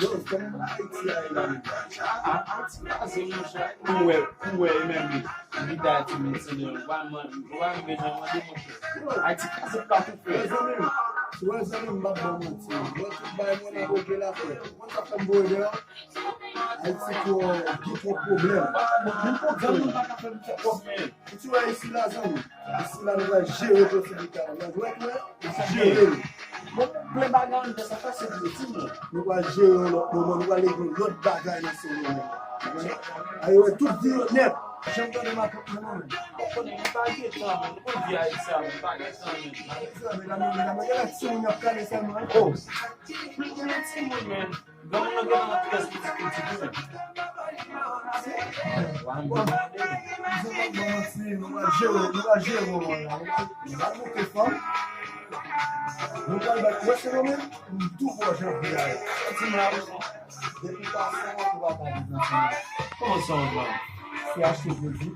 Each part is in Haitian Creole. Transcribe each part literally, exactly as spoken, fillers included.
Yo, kòman Ayiti a ye la menm? A, Ayiti pa se monchè. Pou wè, pou wè, e menm li. Li ta ti medsen, ou pa man-, ou pa bezwen mande monchè. Ayiti pa se pa pou fè. Mezanmi, si w wè zanmi m, m p ap ba w manti. Mwen tout bay mwen nan boke la, frè. Ou konn sa fè m voye deyò? Ayiti twò, gen twòp pwoblèm. Zanmi m pa ka fè m fè kòb, men. Ou ti wè isi la, zanmi? Isi la, nou pral jere posiblite a. Nan dwèt mwen, jere l. Bon, plen bagay an dedan, sa fè se vre, timoun. Nou pral jere yon lòt moman, nou pral regle lòt bagay nan Sendomeng. Ayo, tout di yo nèt. Janm tande makak nan mwen. Ou konnen, nou pa gen tan, men. Nou konn vi Ayiti a, men, nou pa gen tan, men. Medam, medam, medam, gen lè timoun y ap kale sèlman. Oh, gen timoun, men. Granmoun nan gentan nan treize pitit pitit wi menm. Bon, nou pral jere, nou pral jere moman la. Nou pral monte fanm. Nou pral bay wè se nou menm, nou tou bò janvye a. Depi pa san an, nou pa ka viv ansanm. Kòman san an? Se achte kredi.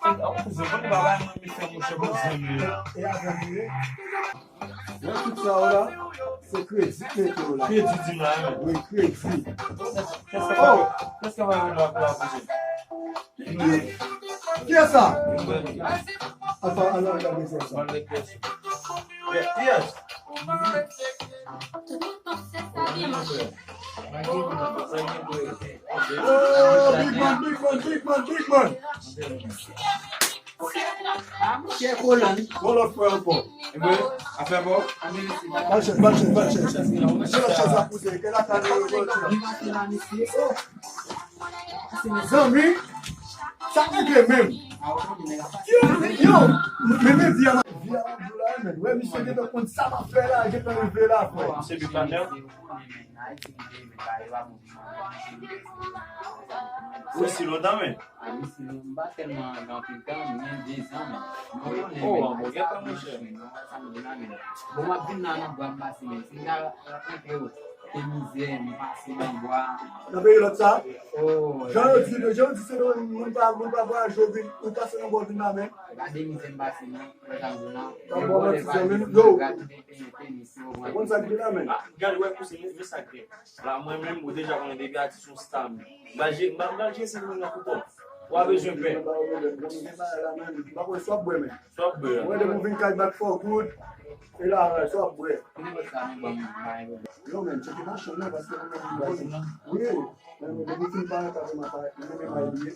Kouzen, konn bagay mwen, mesye, monchè, kouzen, men. E avè m ye. Wè tout sa yo la, se kredi k mete yo la. Kredi di m la, wi. Wi, kredi. Kèske pa, kèske pa yon dwa pou la poze? Ki, ki sa? Atann, atann, gade sa. Yes. Oh, big man, big man, big man, big man. Gon lòt fwa ankò. Ebyen, afè pa w. Bal chèz, bal chèz, bal chèz. Se lòt chèz la pouse. Gen la kale yo lòt chèz. Zanmi, sa regle menm. Yo, men, men vi a, vi a, men. Wè, misye gentan konn sa m ap fè la, gentan rive la, frè. Se bi patnè. Wi, si lontan, men. A, m si nou, m pa tèlman gen anpil tan, men dezan, men. Mwen konnen, oh, men, bon, gen tan, monchè. Men, mwen wè sa m di la, men. Bon, m ap vin la nan bwa, m pase, men. Si m ta rankontre w, te mizè, m pase nan bwa. Nan peyi lòt sa? Oh, jan yo di, jan yo di, se moun, moun pa, moun pa vwayaje, ou vin, ou pase nan bwa, ou vin la, men. Gade mizè m pase, non. Wè sa m di la. Pa bon, ti zanmi m, yo. Gade, men, men, men, men, men. Ou konn sa k gen la, men? Ah, gade, wè, kouzen, men, men sa k gen. La, mwen menm, ou deja konnen depi atis yon sta, m ba je, m ba, m ba je se moun nan pou kòb. Ou pa bezwen pè. M pa konn sa w ap bwè, men. Sa w ap bwè. Mwen, depi w vin kay Back for Good, e la, sa w ap bwè. Non, men, tcheke machann nan, paske mwen menm, wi, men depi fin pa, ta fè m apa, mwen menm, a bliye.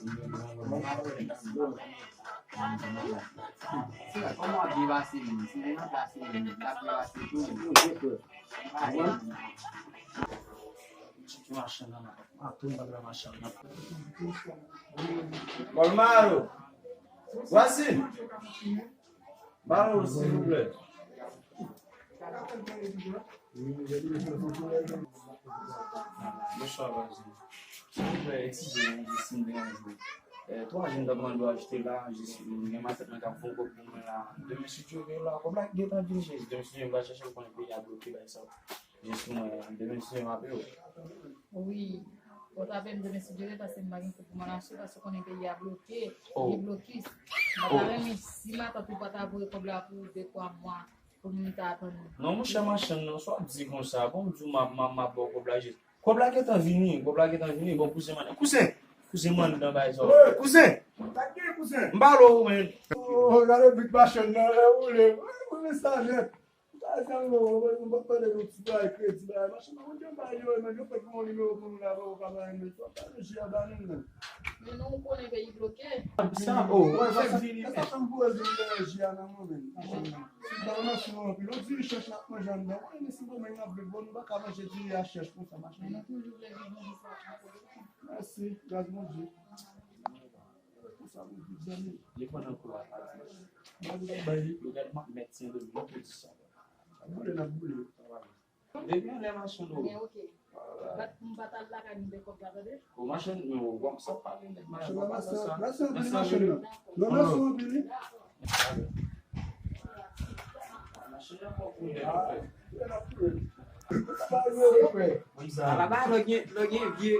Kòman w ap byen pase, men? Si se nan plas, men, l ap byen pase tou, men. Tcheke machann nan. Colmado. Voisin. Malo, silvouplè. Bonswa, voisin. Silvouplè, eskize m, si m deranje w. Eh, twa jou m t ap mande w achte la, jis m gen matant mwen k ap fè yon kòb pou mwen la. Demen, si Dye vle, la, kòb la gentan vini, cheri. Demen, si Dye vle, m va chèche l, konnen peyi a bloke, bay sa. Jis mwen, demen si Dye m ape w. Wi. Ou t ape m demen si Dye vle, paske m pa gen kob pou m al achte, paske w konnen peyi a bloke. Oh. Li blokis. M pa ta renmen si matant ou pa ta voye kòb la pou de twa mwa, pou m ta tann. Non, monchè, machann nan, sa w ap di konsa? Bon, m di w, m ap, m ap, m ap ba w kòb la jis. Kòb la gentan vini, kòb la gentan vini. Bon, kouzen m anndan. Kouzen! Kouzen m anndan bay sa. Kouzen! Sa k gen, kouzen? M pale w, men. Oh, gade vit machann nan, e woule. Woule sa nèt. Sa, sa, non, mwen, mwen, mwen pa tande nou ti bagay kredi, bagay machin, mwen, mwen, mwen, yo fèk yon nimewo pou nou la, pou yo ka ba nou, sa, sa, nou jwe a ba nou, non. Men nou konnen peyi bloke. Sa, oh, wè, sa, sa, sa, sa, m poze m nan jwe a nan mwen, men. Machin nan. Si ba nou, si nou anpil, nou diri chèch n ap manje anndan. Mwen, men si bon, men n ap viv, bon, nou pa ka manje diri a chèch konsa, machin. Men nou toujou vle viv nan sa. Mèsi, gras Bondye. Li pran nan kou a, pa di. Yo gade m ap mèt Sendomeng, nou pou di sa. N ap boule, n ap boule. Depi anlè machann ou. Men oke. Bat pou m pa t al lakay m de kòb la, tande? O machann, men ou, bon, sa pale nèt, machann nan pa sa. Mèsi anpil, machann nan. Non, mèsi anpil, wi. Machann nan pran kou nèt, frè. Ala ba lè gen, lè gen vye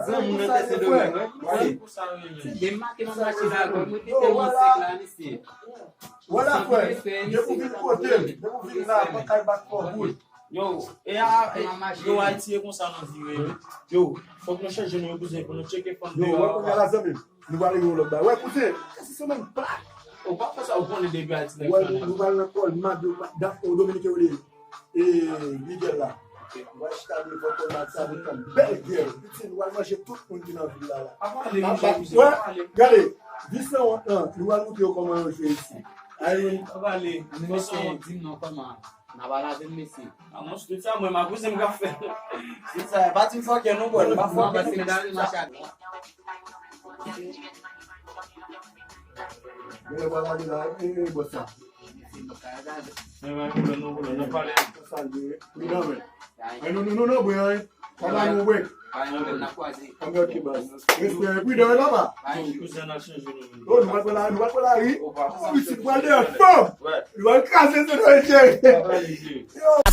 zanmi nan tèt se de mwen, wi. Se de maten m ap mache la, mwen te tèlman sèk la, mesye. Wala, frè, depi w vin kote m, depi w vin la, pa kay bat kò boul. Yo, e a, e, yo, Ayiti e konsa nou vire. Yo, fòk nou chanje nou, yo, kouzen, pou nou tcheke fanm deyò a. Yo, wè, kounye a la, zanmi m, nou pral rive yon lòt bagay. Wè, kouzen, se sou menm plat. Ou pa fè sa, ou konnen depi Ayiti nèg fè nèg. Nou pral nan Colmado, Dafo, Dominiken yo li ye. E, Miguel la. Nou pral chita devan Colmado sa, nou pran bèl gèl. Pitit, nou pral manje tout moun ki nan vil la, la. Apa ale, manje, wè, gade, di san wont lan, nou pral montre yo kòman yo jwe isi. Ayo, apa ale, mesye, di m non, kòman? N ap al avè m, mesye. A, mwen, tout sa, mwen, ma kouzen m ka fè. Tout sa, pa di m fòkè non, bò, nou pa fòkè, nou pa fòkè. Gen lè w pral ale la, e, e, bò sa. E, non, non, non, non, pale. Sa salye. Pridan, men. E, non, non, non, non, bwè, e. Sa va, nou, bwè. Anmède ki baz. Respè, pridan, e, papa. Yo, kouzen, n a chanje nou. Oh, nou pral pran la, nou pral pran la, wi. Oh, pitit, pral de fanm. Nou pral kraze se nou, mesye.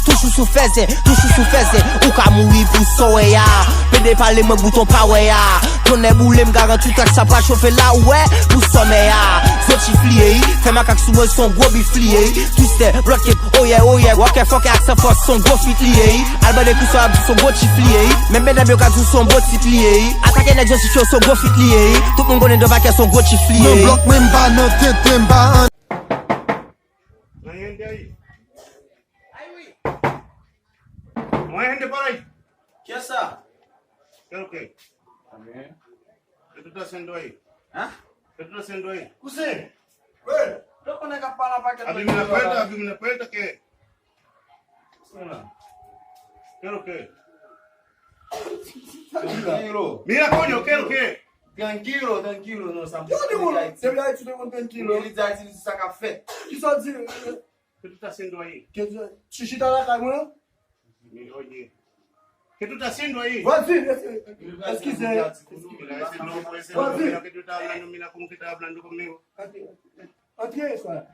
Toujou sou fèzè, toujou sou fèzè. Ou ka mouri pou sa w wè a. Pede pale mwen bouton pa wè a. Tonnè boule m garanti w trak sa pral chofe la ou wè. Pou sòmè a. Zo chif li ye. Fè makak sou mwen se yon gwo bif li ye. Twistè, blòdkep, oyè, oyè. Wòkè fòkè ak san fòs se yon gwo fit li ye. Al bande kou sa ap di se yon gwo chif li ye. Menm medam yo ka di w se yon gwo tit li ye. Atake nèg Joseph yo se yon gwo fit li ye. Tout moun konnen Don Paquet se yon gwo chif li ye. Nan blòk mwen m pa nan tenten m pa an. Mwen hende. Mwen hende parèy. Kiyès sa? Kèlke. Amen. Se tout asen dwayè. Hein? Se tout asen dwayè. Kouzen. Wi. Lè konnen k ap pale an pakèt. Abimina, cuenta, abimina, cuenta que. Kèlke. Tranquilo. Mira, coño, kèlke. Tranquilo, tranquilo, non, sa m. Yo, di moun, depi Ayiti, tout moun tranquilo. Li di Ayiti, li di sa k ap fèt. Kisa w di? Ke tout asen dwayè. Ke tout, ti chita lakay mwen. Oye. Que tú estás haciendo ahí? Vas-y, vas-y. Excusez. Vas-y. Que tú estás hablando, mira cómo que estás hablando conmigo. Antre, sa.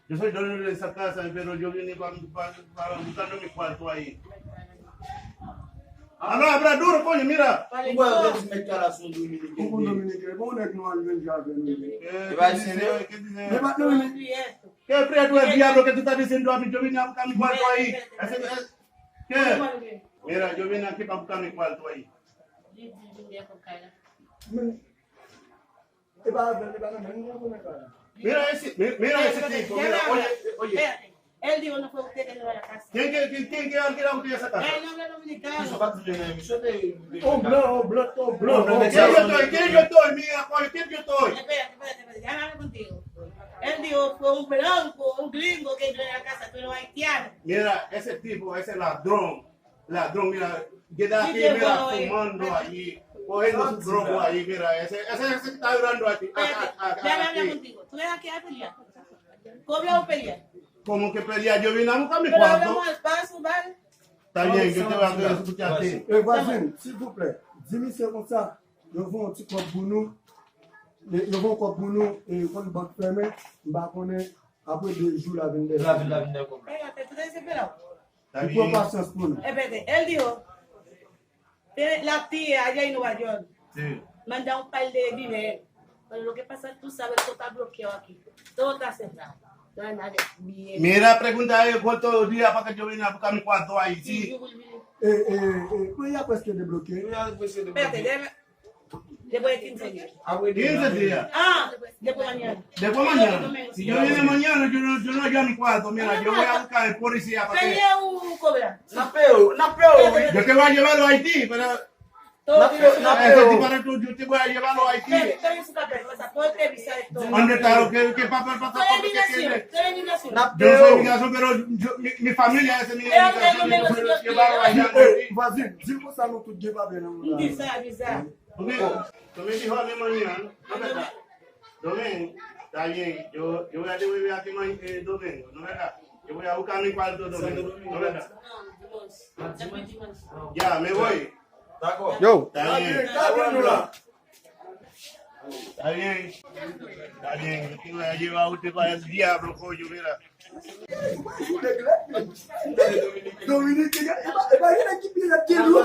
Yo soy dueño de esa casa, pero yo vine para, para, para buscando mi cuarto ahí. Ah, no, habla duro, coño, mira. Ou wè yo te di mèt kay la se yon dominiken. Ou konn dominiken, bon, nèg nou al jwenn jaden nou. Eh, ¿qué dice? ¿Qué dice? Men pa dominiken. ¿Qué prieto el diablo que tú estás diciendo a mí? Yo vine a buscar mi cuarto ahí. Ese, eh, ¿qué? Mira, yo vine aquí para buscar mi cuarto ahí. Mira ese, mi-, mira ese tipo, mira, oye, oye. Él dijo, no fue usted que dio la casa. ¿Quién que, quién, quién que alquila usted esa casa? El nombre dominicano. Eso va a tener, eso te, te, Un blanco, un blanco, un blanco. ¿Quién yo estoy? ¿Quién yo estoy? Mira, oye, ¿quién yo estoy? Espérate, espérate, espérate, déjame hablar contigo. Él dijo, fue un blanco, un gringo que entró en la casa, tú eres haitiano. Mira, ese tipo, ese ladrón, ladrón, mira, quédate, mira, fumando allí, cogiendo su tronco allí, mira, ese, ese, ese que está llorando aquí, a, a, a, aquí. Déjame hablar contigo. ¿Tú eres aquí a pelear? ¿Cómo que pelear? ¿Cómo que pelear? Yo vine a buscar mi cuarto. Pero hablamos al paso, ¿vale? Está bien, yo te voy a escucharte. Eh, vwazin, silvouplè, di misye konsa, yo voye yon ti kòb pou nou. Yo voye yon kòb pou nou, e, kon bank fèmen, m pa konnen, apre de jou, l a vin desann. L a vin, l a vin desann. Li pran pasyans pou nou. Espérate, él dijo, te, la tía allá en Nueva York. Sí. Manda un par de dinero. Pero lo que pasa, tú sabes, todo está bloqueado aquí. Todo está cerrado. No hay nadie. Bien. Mira, pregunta a él cuántos días para que yo venga a buscar mi cuarto ahí, sí. Sí, yo volví. Eh, eh, eh, pero ya pues que desbloqueé. Pero ya pues que desbloqueé. Espérate, déjame. Después de quince días. Quince días. Ah, después mañana. Después mañana. Si yo vine mañana, yo no, yo no hallo mi cuarto. Mira, yo voy a buscar el policía para que. Peye ou kòb la? N ap peye w, n ap peye w, wi. Yo te voy a llevarlo a Haití, pero. N ap peye w, n ap peye w. Ese tipo de tú, yo te voy a llevarlo a Haití. Peye, peye sou papel, pasa, pon entrevista esto. ¿Dónde está lo que, qué papel, pasaporte que tiene? Yo soy inmigración, pero yo, mi, mi familia es inmigración, yo te voy a llevarlo allá a Haití. Eh, vwazin, di l konsa nou tout gen papye nan moun la. M di sa, di sa. Ok, tú me dijo a mí mañana, ¿no verdad? Domingo, está bien, yo, yo voy a devolver aquí ma-, eh, domingo, ¿no verdad? Yo voy a buscar mi cuarto domingo, ¿no verdad? Ya, me voy. Yo. Está bien. Está bien. Está bien, yo te voy a llevar a usted para el diablo, coño, mira. Dominiken, e pa, e pa gen nèg ki pi rèd ke li, wi.